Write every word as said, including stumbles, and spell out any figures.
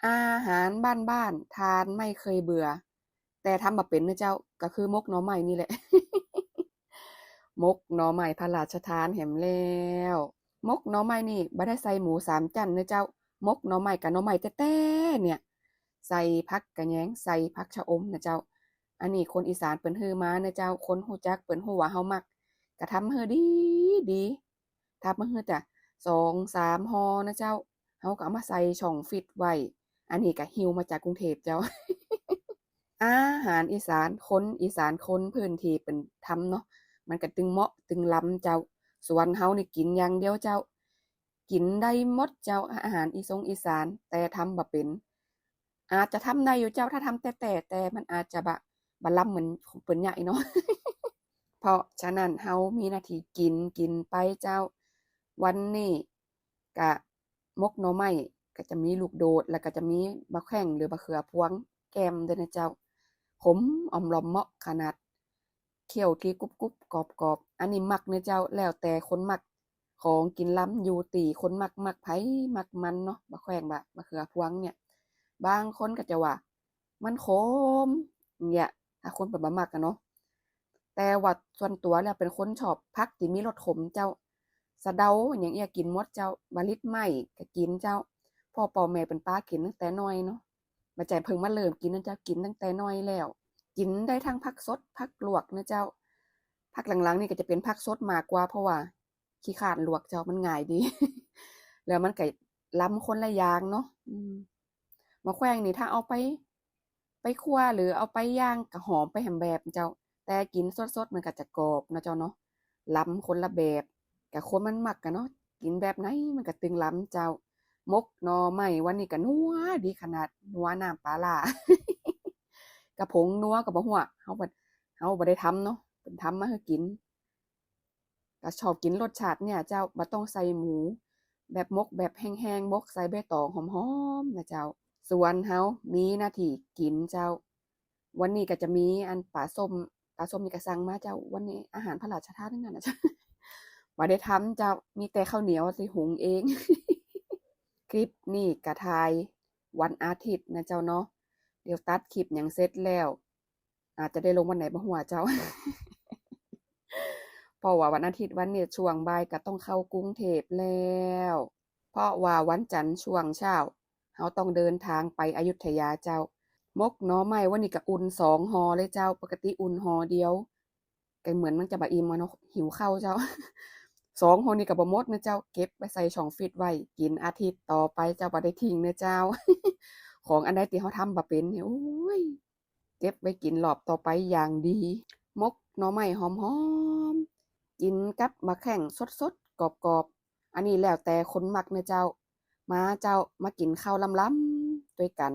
อาหารบ้านๆ ทานไม่เคยเบื่อ แต่ทำบ่เป๋นเนาะเจ้า ก็คือหมกหน่อไม้นี่แหละ หมกหน่อไม้พระราชทานแหมแล้ว หมกหน่อไม้นี่บ่ได้ใส่หมูสามจั้นเนาะเจ้า หมกหน่อไม้ก็หน่อไม้แต๊ๆ เนี่ย ใส่ผักกะแยง ใส่ผักชะอมนะเจ้า อันนี้คนอีสานเปิ้นหื้อมานะเจ้า คนฮู้จักเปิ้นฮู้ว่าเฮามัก ก็ทำหื้อดีๆ ทำหื้อจ้ะ สองสามห่อนะเจ้า เฮาก็เอามาใส่ช่องฟรีซไว้ อันนี้ก็หิ้วมาจากกรุงเทพฯเจ้า อาหารอีสาน คนอีสาน คนพื้นที่เปิ้นทำเนาะ มันก็ตึงเหมาะตึงลำเจ้า ส่วนเฮานี่กิ๋นอย่างเดียวเจ้า กิ๋นได้หมดเจ้า อาหารอีสงอีสาน แต่ทำบ่เป๋น อาจจะทำได้อยู่เจ้า ถ้าทำแต๊ๆ แต่มันอาจจะบ่ บ่ลำเหมือนของเปิ้นใหญ่เนาะ เพราะฉะนั้นเฮามีหน้าที่กิ๋น กิ๋นไปเจ้า วันนี้ก็หมกหน่อไม้ ก็จะมีลูกโดด แล้วก็จะมีบ่าแข้งหรือบ่าเขือพวงแก้มด้วยนะเจ้า ขมอ่อมหล่อมเหมาะขนาด เคี้ยวทีกรุบๆ กรอบๆ อันนี้มักเนาะเจ้า แล้วแต่คนมัก ของกิ๋นลำอยู่ตี้คนมัก มักไผมักมันเนาะ บ่าแข้งบ่า บ่าเขือพวงเนี่ย บางคนก็จะว่ามันขม อย่างเงี้ย ถ้าคนเปิ้นบ่มักอะเนาะ แต่ว่าส่วนตั๋วแล้วเป๋นคนชอบผักตี้มีรสขมเจ้า สะเดาอย่างเอี้ยกิ๋นหมดเจ้า บ่าลิดไหม้ก็กิ๋นเจ้า พ่อป้อแม่เปิ้นปากิ๋นตั้งแต่น้อยเนาะ บ่ใจ้เพิ่งมาเริ่มกิ๋นนะเจ้า กิ๋นตั้งแต่น้อยแล้ว กิ๋นได้ทั้งผักสดผักลวกนะเจ้า พักหลังๆ นี่ก็จะเป๋นผักสดมากกว่า เพราะว่าขี้คร้านลวกเจ้า มันง่ายดี แล้วมันก็ลำคนละอย่างเนาะ อืม บ่าแข้งนี่ถ้าเอาไป ไปคั่วหรือเอาไปย่างก็หอมไปแหมแบบเจ้า แต่กิ๋นสดๆ มันก็จะกรอบเนาะเจ้าเนาะ ลำคนละแบบ ก็คนมันมักอะเนาะ กิ๋นแบบไหนมันก็ตึงลำเจ้า หมกหน่อไม้วันนี้ก็นัวดีขนาด นัวน้ำปลาร้า กะผงนัวก็บ่ฮู้ เฮาบ่ เฮาบ่ได้ทำเนาะ เปิ้นทำมาหื้อกิ๋น ก็ชอบกิ๋นรสชาติเนี่ยเจ้า บ่ต้องใส่หมู แบบหมกแบบแห้งๆ หมกใส่ใบตองหอมๆ นะเจ้า ส่วนเฮามีหน้าที่กิ๋นเจ้า วันนี้ก็จะมีอันป๋าส้ม ป๋าส้มนี่ก็สั่งมาเจ้า วันนี้อาหารพระราชทานทั้งนั้นนะเจ้า บ่ได้ทำเจ้า มีแต่ข้าวเหนียวตี้หุงเอง คลิปนี้ก็ถ่ายวันอาทิตย์นะเจ้าเนาะ เดี๋ยวตัดคลิปหยังเสร็จแล้ว อาจจะได้ลงวันไหนบ่ฮู้เจ้า เพราะว่าวันอาทิตย์วันนี้ช่วงบ่ายก็ต้องเข้ากรุงเทพฯแล้ว เพราะว่าวันจันทร์ช่วงเช้า เฮาต้องเดินทางไปอยุธยาเจ้า หมกหน่อไม้วันนี้ก็อุ่นสองห่อเลยเจ้า ปกติอุ่นห่อเดียว ก็เหมือนมันจะบ่อิ่มอะเนาะ หิวข้าวเจ้า สองห่อนี่ก็บ่หมดนะเจ้า เก็บไว้ใส่ช่องฟรีซไว้ กิ๋นอาทิตย์ต่อไปเจ้า บ่ได้ทิ้งนะเจ้า ของอันใดตี้เฮาทำบ่เป๋นนี่ โอ้ย เก็บไว้กิ๋นรอบต่อไปอย่างดี หมกหน่อไม้หอมๆ กิ๋นกับบ่าแข้งสดๆ กรอบๆ อันนี้แล้วแต่คนมักนะเจ้า มาเจ้า มากิ๋นข้าวลำๆ ตวยกั๋น